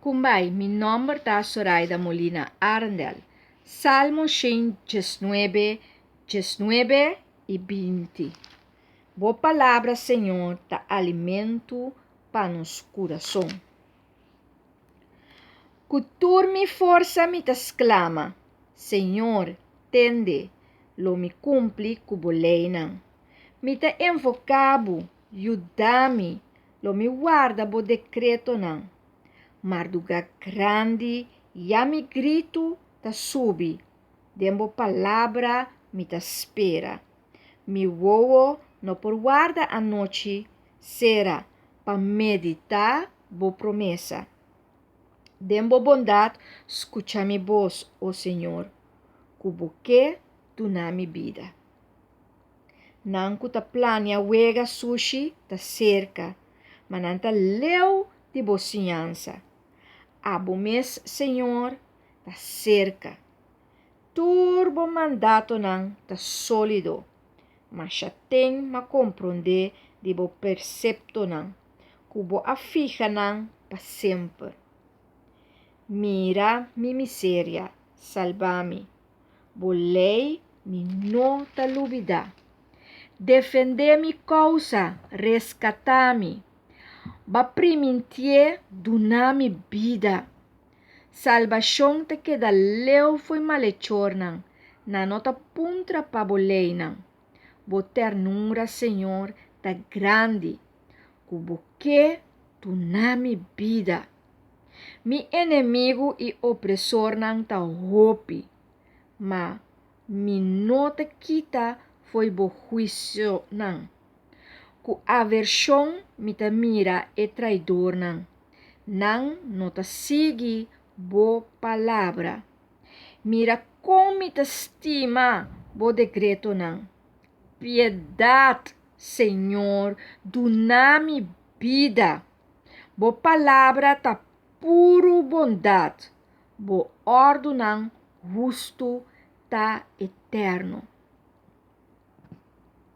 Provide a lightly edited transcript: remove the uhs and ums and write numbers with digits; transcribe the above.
Kumbai, mi nomber ta Soraida Molina Arendel. Salmo 119, 19 i 20. Bo palabra, Señor, ta alimento pa nos kurason. Ku tur mi forsa mi ta sklama, Señor, tende, lo mi kumpli ku bo leinan. Mi ta invoká bo, yuda mi, lo mi warda bo dekretonan. Mardugá grandi ya mi gritu ta subi, den bo palabra mi ta spera. Mi wowo no por warda anochi sera pa meditá bo promesa. Den bo bondat skucha mi bos, o Señor, ku bo ke duna mi bida. Nan ku ta plania wega sushi ta serka, ma nan ta leu di bo siñansa. Abo mes, Señor, ta serka. Tur bo mandatonan ta sólido. Masha ten m'a komprondé di bo perseptonan, ku bo a fiha nan pa semper. Mira mi miseria, salba mi. Bo lei mi no ta lubidá. Defendé mi kousa, reskatá mi. B'a primintié duna mi bida. Salbashon ta keda leu fo'i malechornan, nan no ta puntra pa bo leinan. Bo ternura, Señor, ta grandi, ku bo ke duna mi bida. Mi enemigu i opresornan ta hopi, ma mi no ta kita fo'i bo huisionan. Ku avershon mi ta mira e traidornan, nan no ta sigui bo palabra. Mira kon mi ta stima bo dekretonan. Piedat, Señor, duna mi bida. Bo palabra ta puru bondat, bo òrdunan hustu ta eterno.